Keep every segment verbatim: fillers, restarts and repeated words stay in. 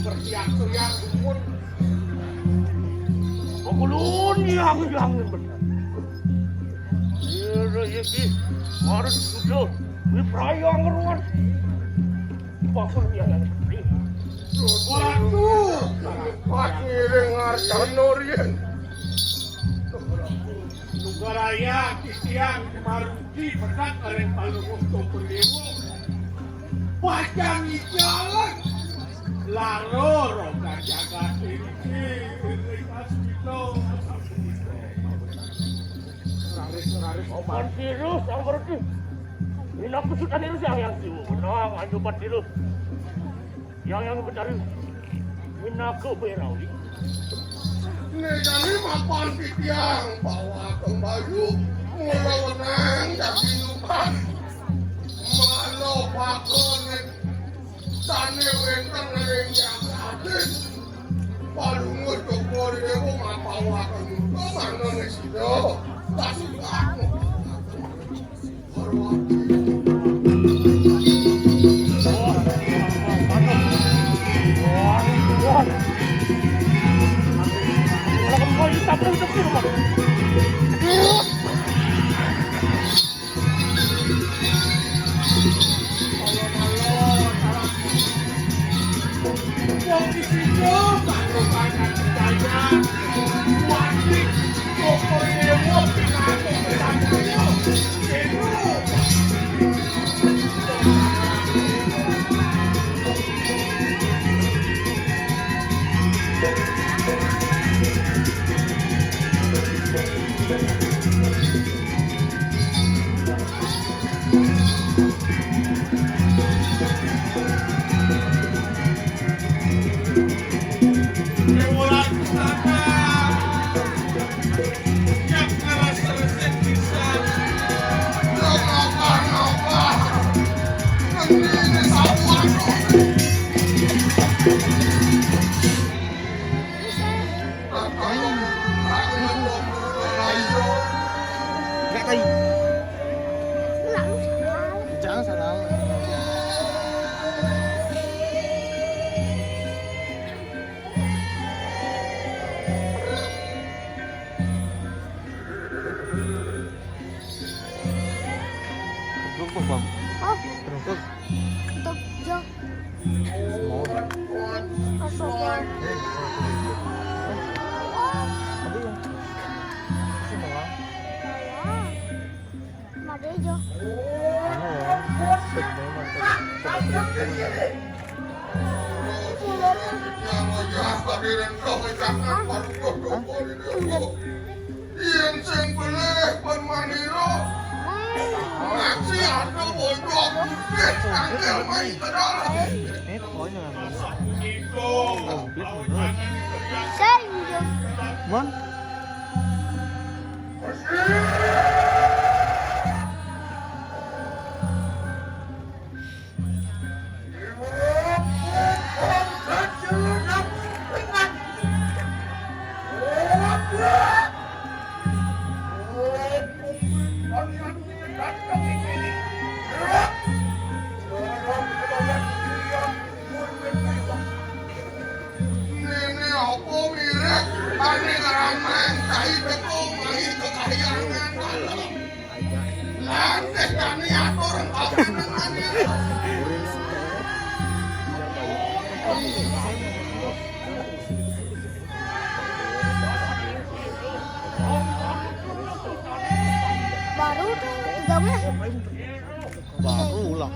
Bertiak-tiak pun. Pokoknya yang yang bener. Iya, iya, iya. Harus sudah. Ini perayaan ngeruan. Pokoknya yang bener. Waduh, pakiring ngarcano riyen. Nugaraya titiang marugi menang areng Palungguh Tumpul Dewa. Pacang ijalan laro roga jagat iki ring Asmita. Raris-raris Paman Tirus, Sang Werdi. Minaku sutan Tirus yang yang siwu. Menang, anjupan Tirus. Yang yang becari Minaku Berawi. Negani mapan titiang bawa kembayu mula wenang dadi nukan. Malo pakon sane wenten ring jagatin. Palungus toko dewa mapawa kemuto manane sida. Tasukak. Enggak, tai. Jangan salah. Terus, Bang. Oh. Terus. Untuk Jo. Semua. Apa, Bang? Eh, tapi yang semua. Made Jo. Mana ya? Sebenarnya mantap. Hah? Hah? Yen sing belih pun manira, ngaji ada bodoh putih, tanggal main terang. Ini pokoknya. Sing Jo. Mon. Ngene apa mirip ane ngramang kai teko mai kekahyangan malam. Latih kani atur kapanengan. Baru tuh tiga belas. Baru lah.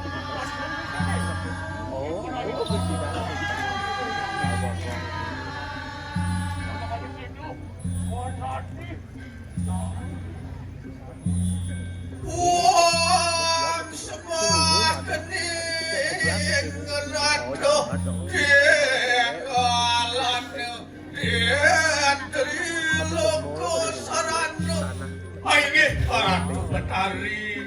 Oh, itu tidak. Wong sembah kening ngeladok dekalan. Yen Tri Loko Sarana. Inggih, Ratu Betari.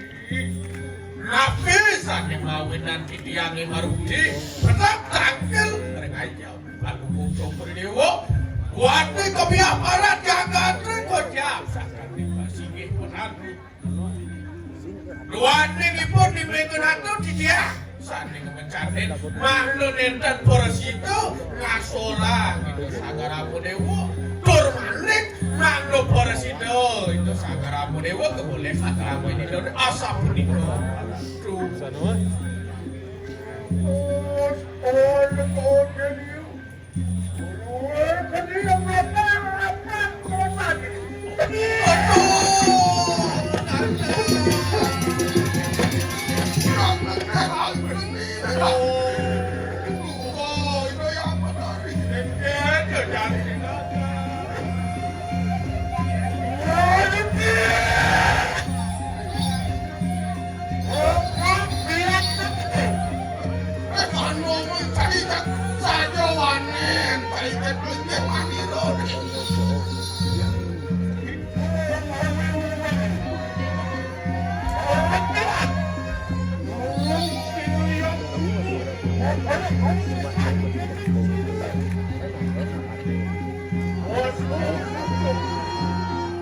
Napi saking mawinan titiange marugi, petang tangkil ring ayam. Lalu musuh berdewa, wati kebiaparan jagat ring kocap. Sakit pasinggih penari. Duaning ipun nimbing ratu titiang. Sane ngemen Karnen mangda nenten prasida ngasolang Ida Sang Rama Dewa, tur malih mangda prasida Ida Sang Rama Dewa keboleh sagrama Ida asapunika. Duh.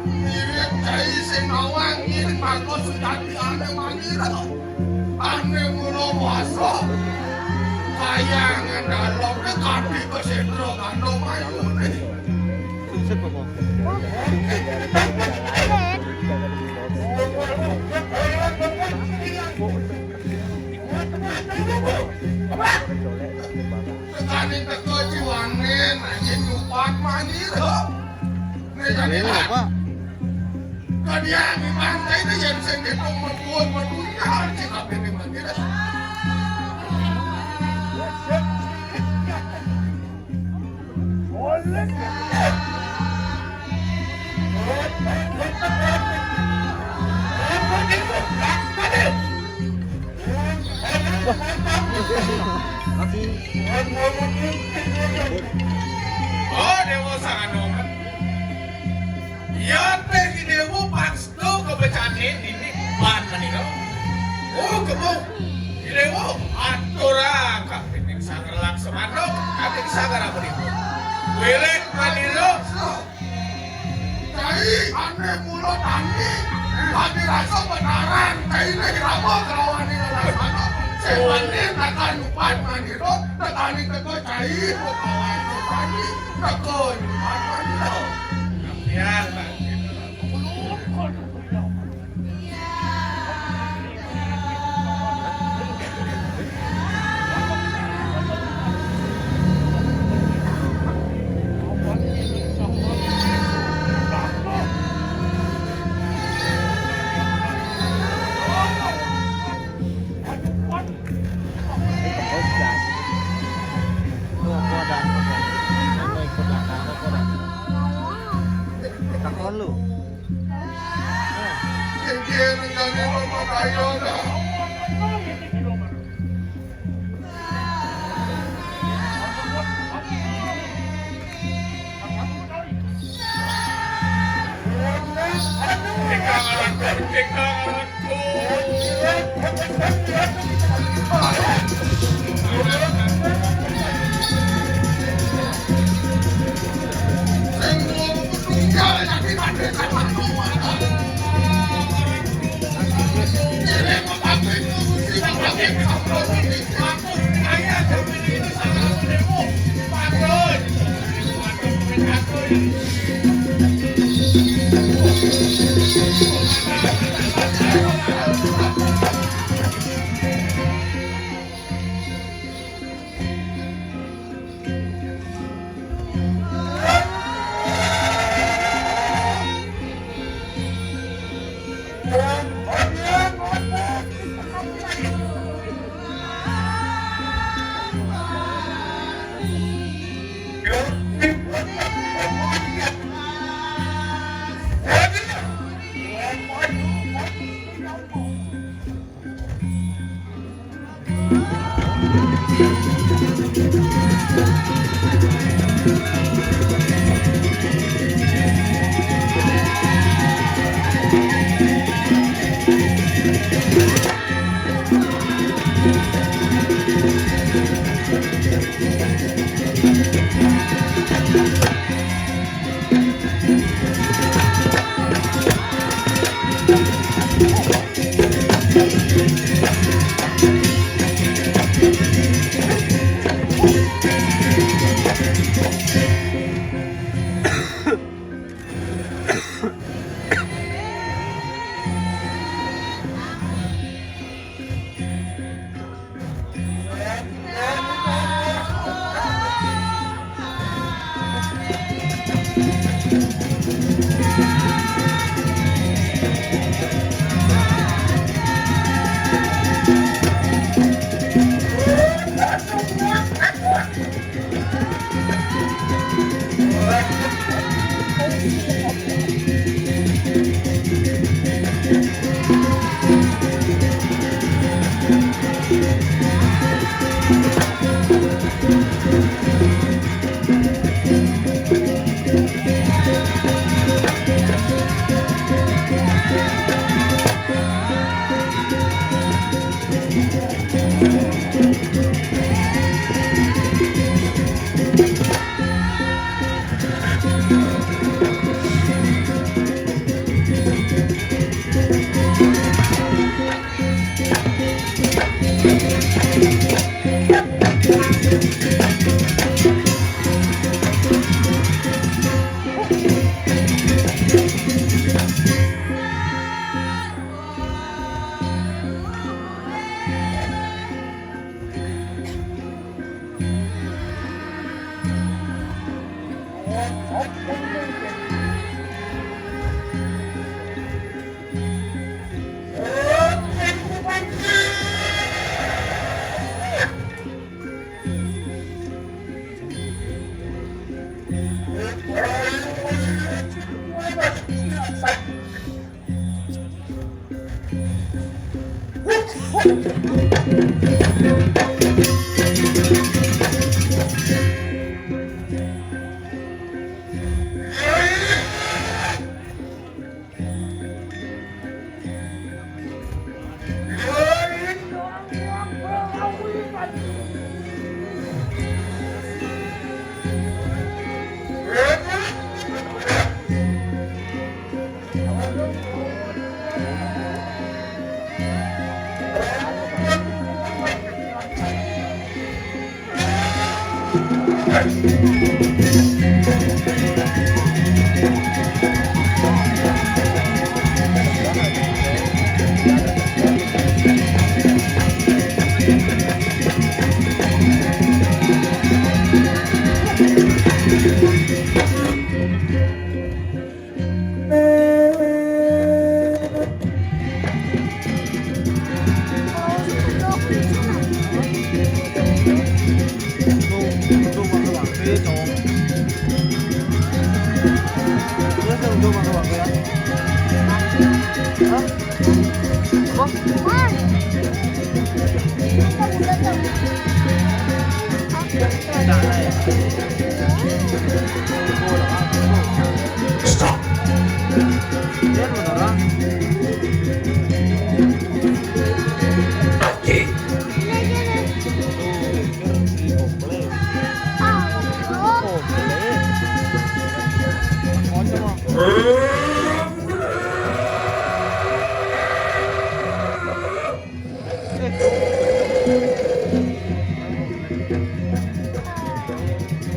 Mirip cai sing nawang ing mago sujati ane manira. Ane mula wasa. Kayangan dalem kanthi kesedra kandha mayune. Tekaning teka jiwaning, yen nyupat manira. Nek jane, Pak. Kadiang iman kae yen sing ditung metu-metu ya, cek kabeh manira. Oh, Dewa Saranoman. Ya, teh Dewa pas Lho, kebecane nini ban menika. Oh, kebo. Ilewo, aturang kapining Sang Laksamana, kapining Sang Rama Dewa. Wilit manira. Cai ane mula tani, adi rasa benaran, cai ne Rama kelawan Laksamana. Sewani takon upat manira, tekani teka cai, kelawan tani, tekon upat manira. Biar, Pak. Takon lu.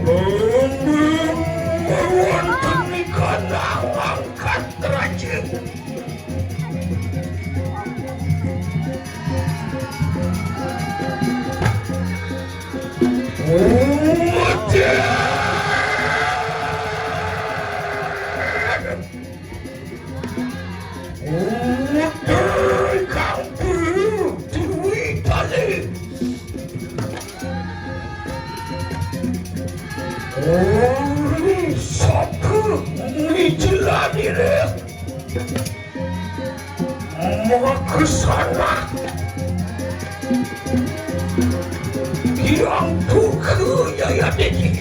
Wonten ing kanang angkat rajin. Utuh ingkang perlu diwitali. Uli saka ngijelanire. Makesana. Kirang tuku yayat iki.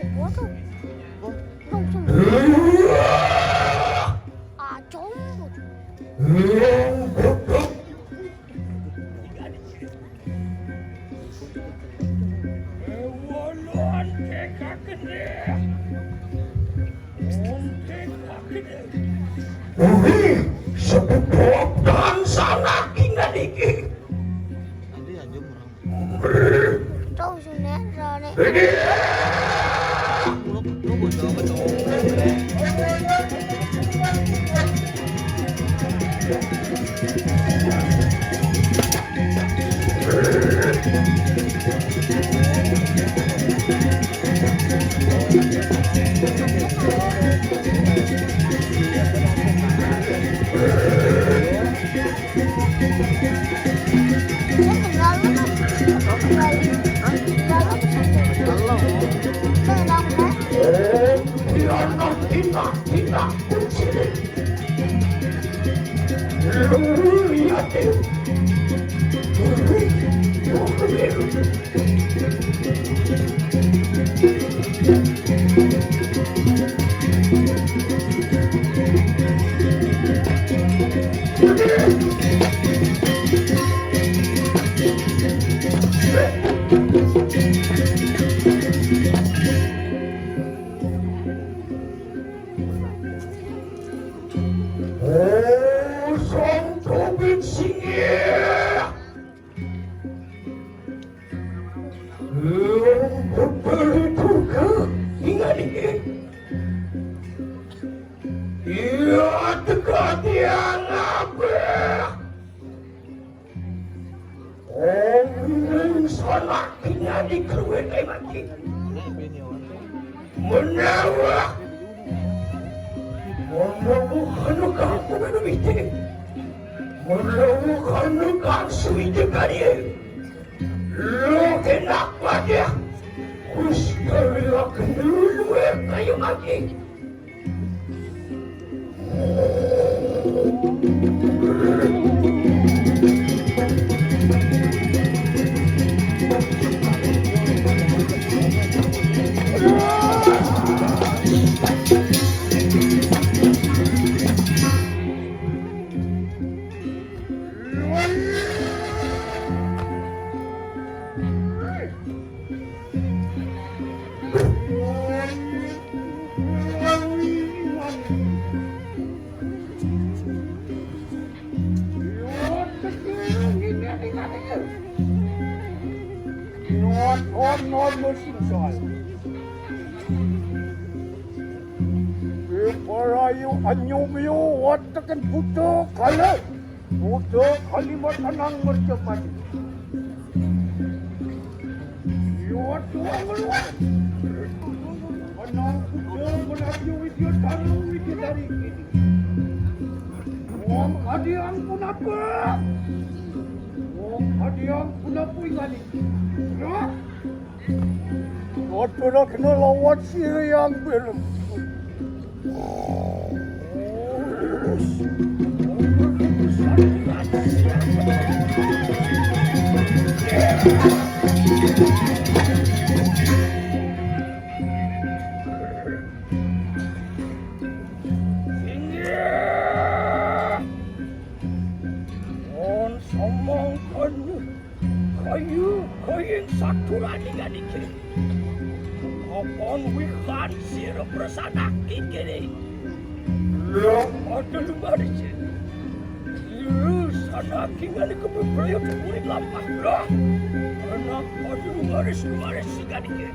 Apa to? Wah. Dong, sing. Acung. Wih, sepupu dan sanak ingan iki. Tahu sini, Rani. Ini. Oh, Sang Tobing Singgih. Lung peperiku ke ingat ini. Ia teka tiang apa? Ong ring sanak kinya di keruit ai mati. Menawa. Menawa kanu kaku menu miti. Menawa kanu kaku suwi jegari. Lo kena padah. Kuskawila kendulu kayu mati. Not, not, not, not, not, not, not, Parayu anyumyu wataken buta kala. Buta kalimat anang merjapati. Yo tuang luar. Anang buta melaju widya tanu widya dari kini. Wong adiang punapa? Wong adiang punapa ingani? Ya. Oturak ngelawat siriang belum. On somong kanu. Kayu, kaying saturan ingan iki. Apang wihan sira prasanak kikini. Lah, ada lumaris. Lu sanak ingan iki bebraya kuwi lampah. Lah, anak ada lumaris, lumaris ingan iki.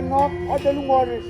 Enak ada lumaris.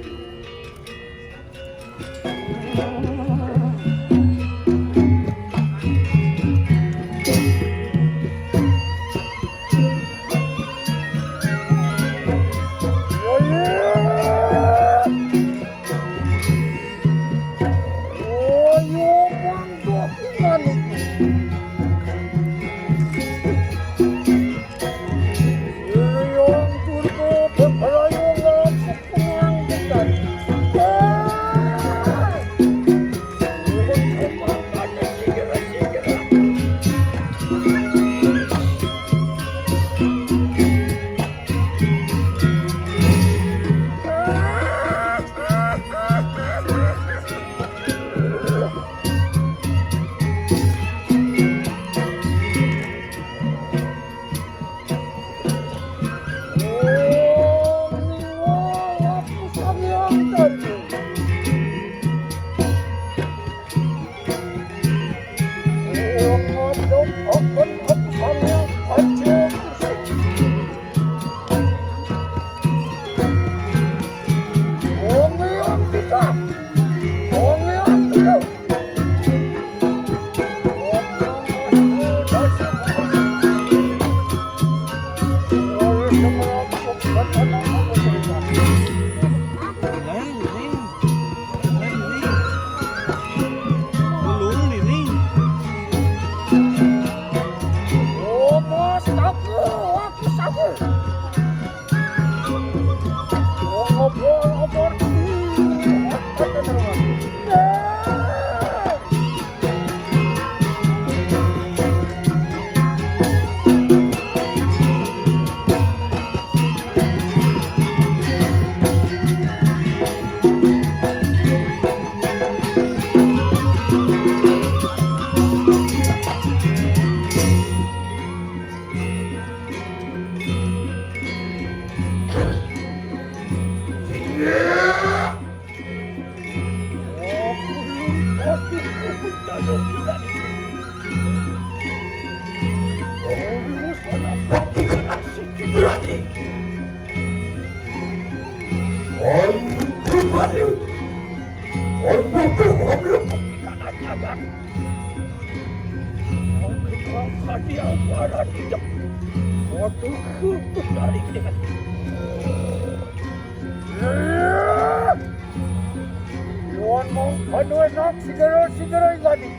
Yon mong kanwe nak sigara sigara igani.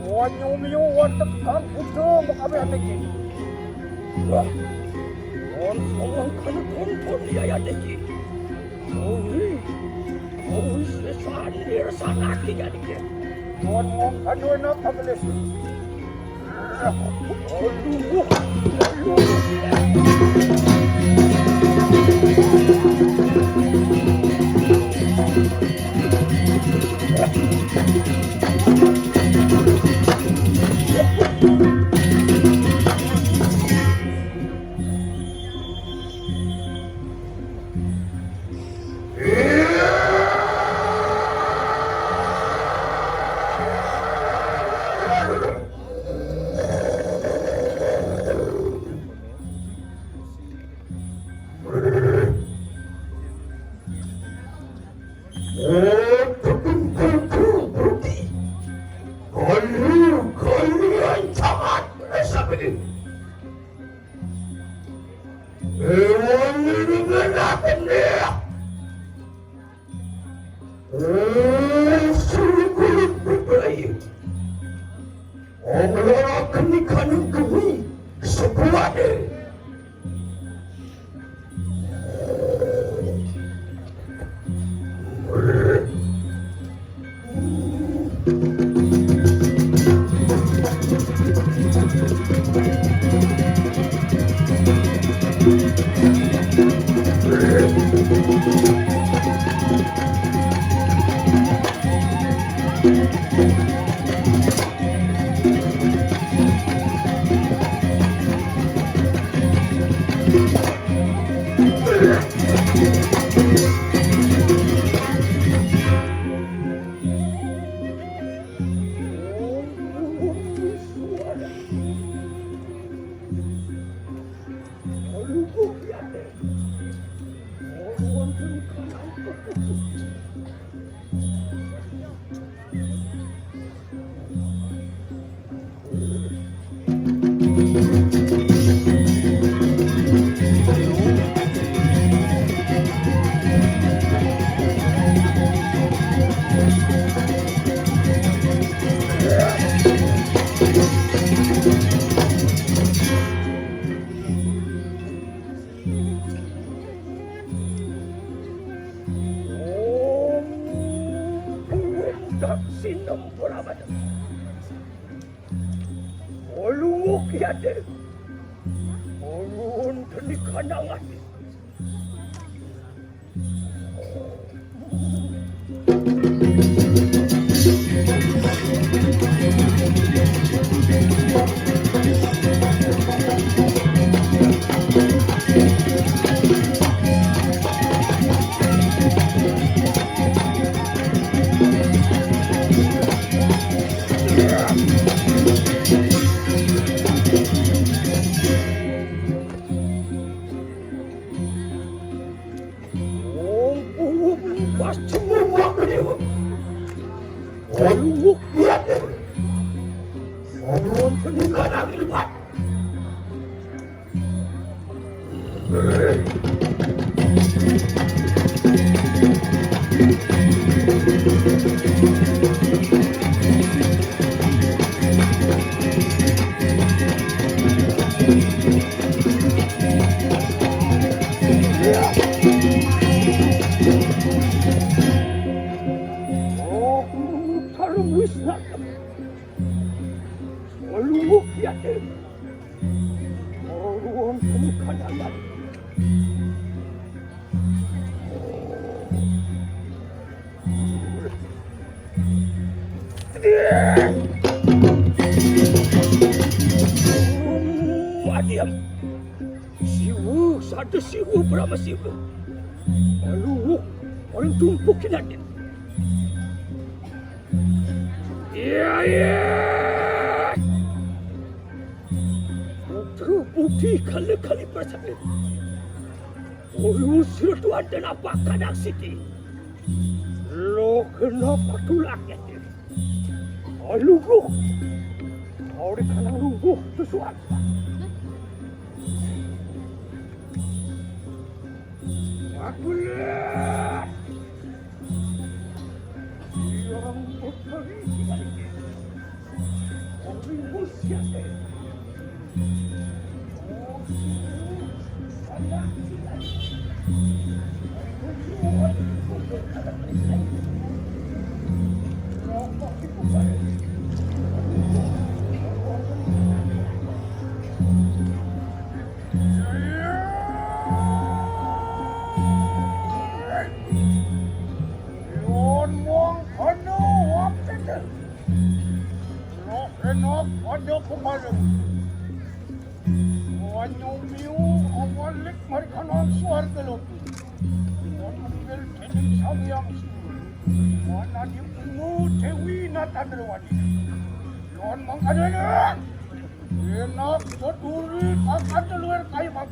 Wan yomi yo wan tekang puto makabe ateki. Wah. Wan kawang kanu tonton ya ya teki. Owi. Owi sesandir sanaki ya teki. Wan mong kanwe nak kabeles. Om Purwendam Sinam Purabadam. Olungok yade. Olun teni kanangan. Adiam. Siwa, sada siwa, Brahma Siwa. Aluh, orang tumpuk kinatin. Iya, iya. Putra putih kali-kali perasaan. Ulu sira tuan dan apa kadang siti. Lo kena patulak ya. Aluguh. Kau di kalang lungguh sesuatu. Aku lihat. Yon mong kono wapete. Lo enok pada kepala. Wanyo miu awalik mereka nang suarga loki. Wan ambil tening Sang Hyang Siwa. Wan adi ungu Dewi Natandrawati. Yon mangkadana. Enak seturi pakan teluar kayu bang.